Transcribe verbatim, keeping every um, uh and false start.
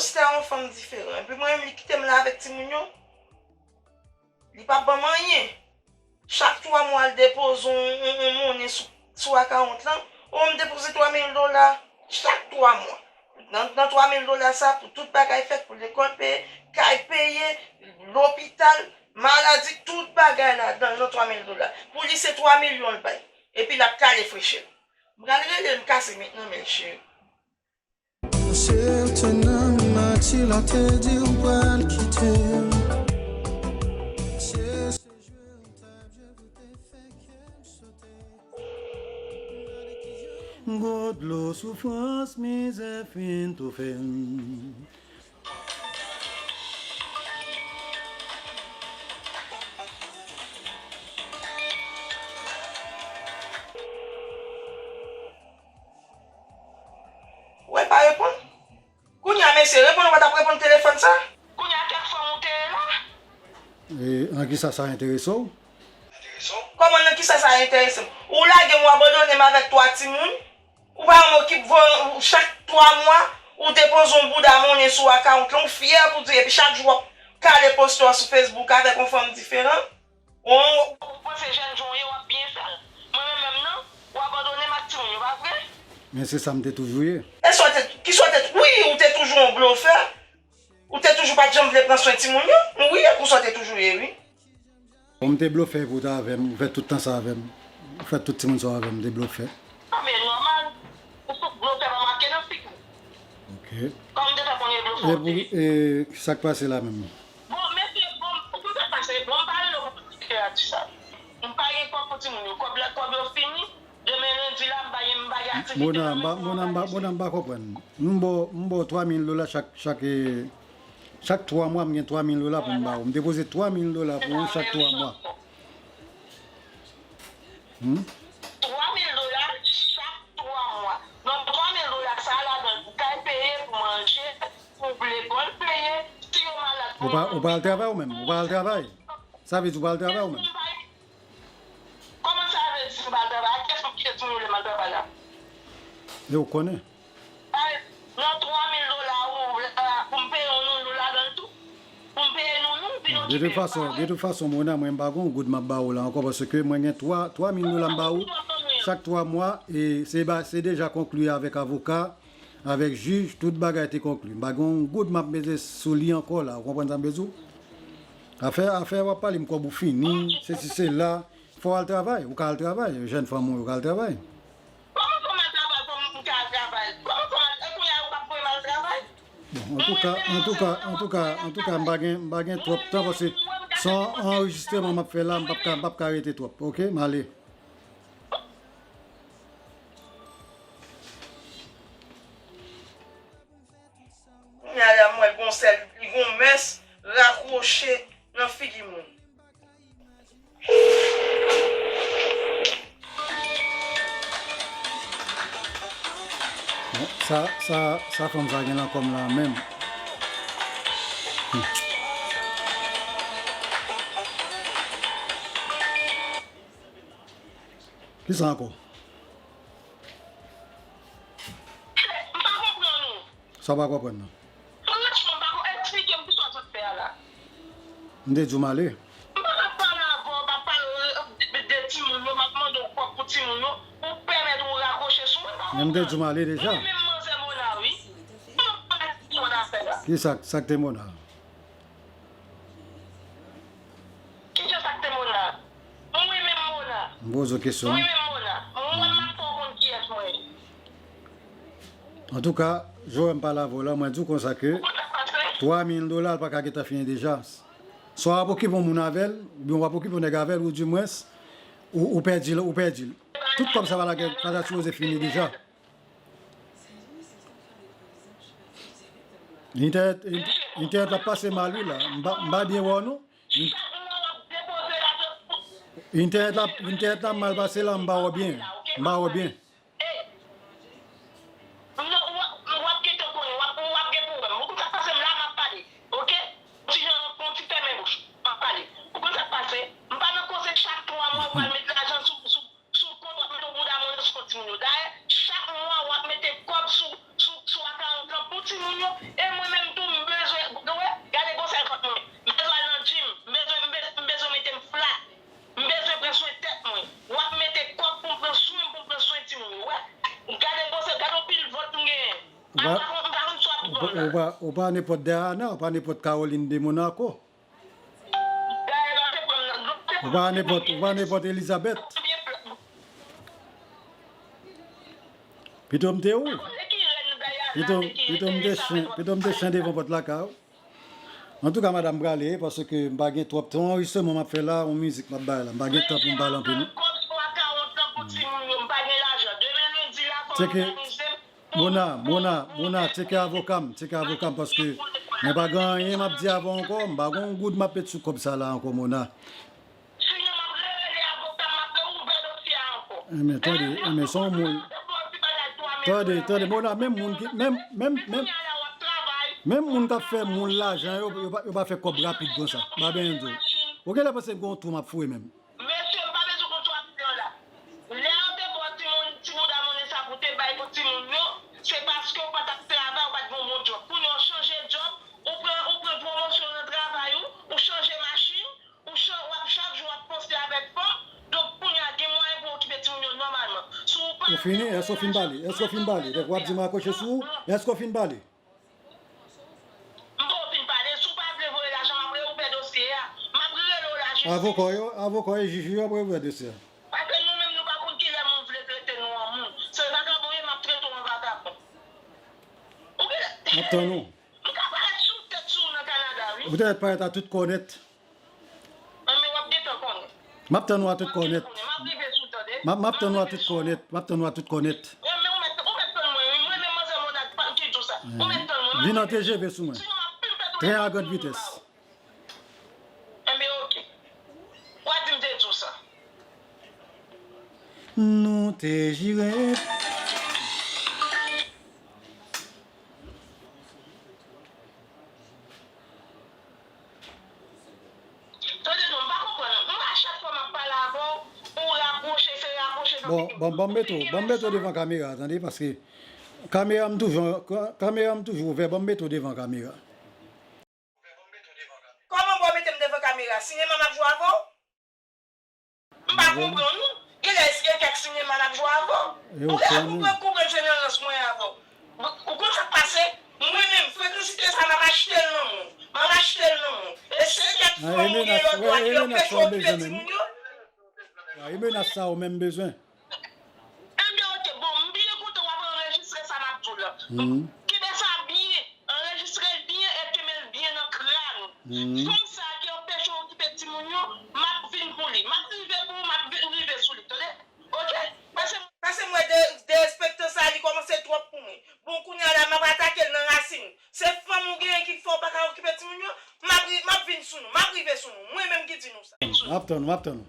Esther yon fanm diferan. Epi mwen menm, li kite m la avèk timoun yo. Li p ap ban m anyen. Chak twa mwa, l depoze yon, yon, yon monnen sou, sou akawont lan. O, m depoze twa mil dola chak twa mwa. Nan, nan twa mil dola sa, pou tout bagay fèt, pou lekòl peye, kay peye, lopital, maladi, tout bagay ladan l nan twa mil dola. Pou li, se twa milyon l bay. Epi l ap kale freche l. M pral rele l, m kase met nan men l, cheri. Cheri, w te nan men Matye, l te di w pral kite m. Cheri, se jwe w t ap jwe pou te fè kè m sote. Gwo dlo soufrans, mizè fin toufe m. Wè, l pa reponn. Kounye a, mesye, reponn, ou pa t ap reponn telefòn sa? Kounye a, kèk fanm ou te ye la? E, nan kisa sa enterese w? Kòman, nan kisa sa enterese m? Ou lage m, ou abandone m avèk twa timoun. Ou pa janm okip, voye, ou, chak twa mwa, ou depoze yon bouda monnen sou akawont lan, ou fyè pou di, epi chak jou w ap kale poste w sou Facebook avèk yon fanm diferan. Ou, ou panse jèn jan w ye, w ap byen fè l. Mwen menm menm nan, ou abandone m ak timoun yo, pa vre? Men se sa m te toujou ye. E sa w te, kisa w te, wi, ou te toujou yon blofè. Ou te toujou pa t janm vle pran swen timoun yo. Wi, e konsa w te toujou ye, wi. Bon, m te blofè pou w t avè m, ou fè tout tan sa avè m. Ou fè tout timoun sa w avè m, m te blofè. A, men nòmal. Ou sou blofè pa make nan figi w. Ok. Kòm m te fè konnen blofè w te ye. E pou, e sa k pase la menm? Bon, mesye, bon, ou konn sa k pase, bon, m pa rele w pou pale de sa. M pa gen kòb pou timoun yo. Kòb la, kòb yo fini. Demen lendi la, m pa gen, m pa gen aktivite nan men mwen, m pa gen chèch. Mona, m pa, Mona, m pa konprann. M ba w, m ba w twa mil dola chak, chak, e, chak twa mwa, m gen twa mil dola pou m ba w. M depoze twa mil dola pou ou chak twa mwa. Hmm? Twa mil dola chak twa mwa. Nan twa mil dola sa a, ladan l pou kay peye, pou manje, pou lekòl peye, si yo malad, pou... Ou pa, ou pa al travay ou menm? Ou pa al travay? Sa vle di ou pa al travay ou menm? Kòman sa vle di m pa al travay? A kiyès m kite timoun yo lè m al travay la? E ou konnen. Ay, nan twa mil dola ou la, pou m peye yon nounou ladan l tou. Pou m peye nounou, vin okipe. De tout fason, de tout fason, Mona, mwen m pa gon goud m ap ba ou la ankò, paske mwen gen twa, twa mil dola m ba ou chak twa mwa, e se ba, se deja konkli avèk avoka, avèk jij, tout bagay te konkli. M pa gen yon goud m ap mete sou li ankò la, ou konprann sa m vle di w? Afè, afè w ap pale m kòb ou fini, sesi sela, fò w al travay, ou ka al travay, jèn fanm ou yo ka al travay. Kòman fò m al travay, kòman m ka al travay? Kòman fò m al, e kounye a ou p ap voye m al travay? Bon, antouka, antouka, antouka, antouka, m pa gen, m pa gen twòp tan, paske se yon anrejistreman m ap fè la, m p ap ka, m p ap ka rete twòp, oke? M ale. Kounye a la, m wè l gon sèl, li gon mès rakwoche nan figi moun. Bon, sa, sa, sa fanm sa gen nan kò m la menm. Hmm. Kisa ankò? M pa konprann ou. Sa w pa konprann nan? Franchman, m pa konn, eksplike m kisa w sot fè a la. M te di w m ale. M pa ka pale avè w, m ap pale w de, de, de timoun yo, m ap mande w kòb pou timoun yo, ou pèmèt ou rakwoche sou mwen, m pa konprann. Men m te di w m ale deja. Mwen menm manzè Mona, wi. Kòman w pale timoun afè la? Kisa, sa k te Mona? Kijan sa k te Mona? Mwen menm Mona. M poze w kesyon. Mwen menm Mona. Mwen m ap fè w konn kiyès mwen ye. Antouka, Joel m pale avè w la, mwen di w konsa ke twa mil dola l pa ka gentan fini deja. Swa w ap okipe yon moun avè l, oubyen w ap okipe yon nèg avè l, oudimwens, ou, ou pèdi l, ou pèdi l. Tout kòb sa pa ta, pa ta sipoze fini deja. Entènèt, entènèt la pase mal wi la. M pa, m pa byen wè w non. Entènèt la, entènèt la mal pase la, m pa wè byen. M pa wè byen. Ou konn sa k pase, m la, m ap pale. Oke? Yon ti jan, yon ti fèmen bouch. M ap pale. Ou konn sa k pase? M pa nan koze chak twa mwa ou pral met lajan sou, sou, sou kont, w ap mete yon bouda monnen sou kont timoun yo. Dayè, chak mwa w ap mete kòb sou, sou, sou akawont lan pou timoun yo. E mwen menm tou, Ou pa, ou pa, ou pa, ou pa nenpòt Diana, ou pa nenpòt Caroline de Monaco. Ou pa nenpòt, ou pa nenpòt Elizabeth. Pito m te ou? Pito, pito m te chen, pito m te chen devan pòt lakay ou. Antouka, madanm prale, paske m pa gen twòp tan. Anrejistreman m ap fè la, yon mizik m ap bay la. M pa gen tan pou m pale anpil, non. Tcheke, Mona, Mona, Mona, tcheke avoka m, tcheke avoka m, paske mwen pa gen anyen m ap di avè w ankò, m pa gen yon goud m ap met sou kòb sa la ankò, Mona. Enben, tande, enben, se yon moun. Tande, tande, Mona, menm moun ki, menm, menm, menm, menm moun k ap fè moun lajan, yo, yo pa, yo pa fè kòb rapid konsa. M pa benyen di w. Ou genlè panse m gen yon twou m ap foure menm. Mesye, m pa bezwen konn twò milyon la. Lè yo te ba w timoun, ti bouda monnen sa pou te bay pou timoun yo, se paske w pa t ap travay, ou pa t gen yon bon djòb. Kounye a w chanje djòb, ou pran, ou pran pwomosyon nan travay ou, ou chanje machin, ou chan-, w ap chak jou w ap poste avèk fanm, donk kounye a gen mwayen pou w okipe timoun yo nòmalman. Si w pa... Ou fini? Èske w fin pale? Èske w fin pale? Donk w ap di m rakoche sou ou? Èske w fin pale? M poko fin pale, si w pa vle voye lajan, m ap reouvè dosye a. M ap rele w lajistis. Avoka w yo, avoka w e jij yo ap reouvè dosye a. Paske nou menm, nou pa konn kilè moun vle trete nou an moun. Se vagabon ye, m ap trete w an vagabon. Ou genlè... M ap tann ou. M ka parèt sou tèt sou ou nan Kanada, wi. Ou te mèt parèt a tout kò nèt. Anben, w ap gentan konnen. M ap tann ou a tout kò nèt. M ap rive sou, tande. M ap, m ap tann ou a tout kò nèt. M ap tann ou a tout kò nèt. Enben, ou mèt, ou mèt tann mwen, wi. Mwen menm, manzè Mona, pa m ki di w sa. Ou mèt tann mwen. Vin an T G V sou mwen. Sinon, m ap pil pèt ou. Tren a grann vitès. Enben, oke. W a di m te di w sa. Nou te jire. Tande non, m pa konprann. Mwen, a chak fwa m ap pale avè w, ou rapwoche, se rapwoche nan... Bon, bon, bon, m mete w, bon, m mete w devan kamera, tande, paske kamera m toujou, ka-, kamera m toujou ouvè, bon, m mete w devan kamera. Kòman bon mete m devan kamera? Sinema m ap jwe avè w? M pa konprann ou. Genlè se kèk sinema n ap jwe avè w. Ou genlè konprann, konprann jenerans mwen avè w. Ou konn sa k pase? Mwen menm, frekansite sa, m ap achte l nan men w. M ap achte l nan men w. E se kèk fanm ou gen lòt bò a ki anpeche w okipe timoun yo. E menas sa ou menm bezwen. Enben, oke, bon, m byen kontan w ap anrejistre sa m ap di w la. Kenbe sa byen, anrejistre l byen e kenbe l byen nan kràn ou. Fanm sa a ki anpeche w okipe timoun yo, m ap vin pou li. M ap rive pou ou, m ap vin rive sou li, tande? Oke? Pase, pase m wè de, derespektan sa a, li kòmanse twòp pou mwen. Bon, kounye a la, m ap atake l nan rasin. Se fanm ou genyen ki fè w pa ka okipe timoun yo, m ap ri-, m ap vin sou nou, m ap rive sou nou. Mwen menm ki di nou sa. M ap tann ou, m ap tann ou.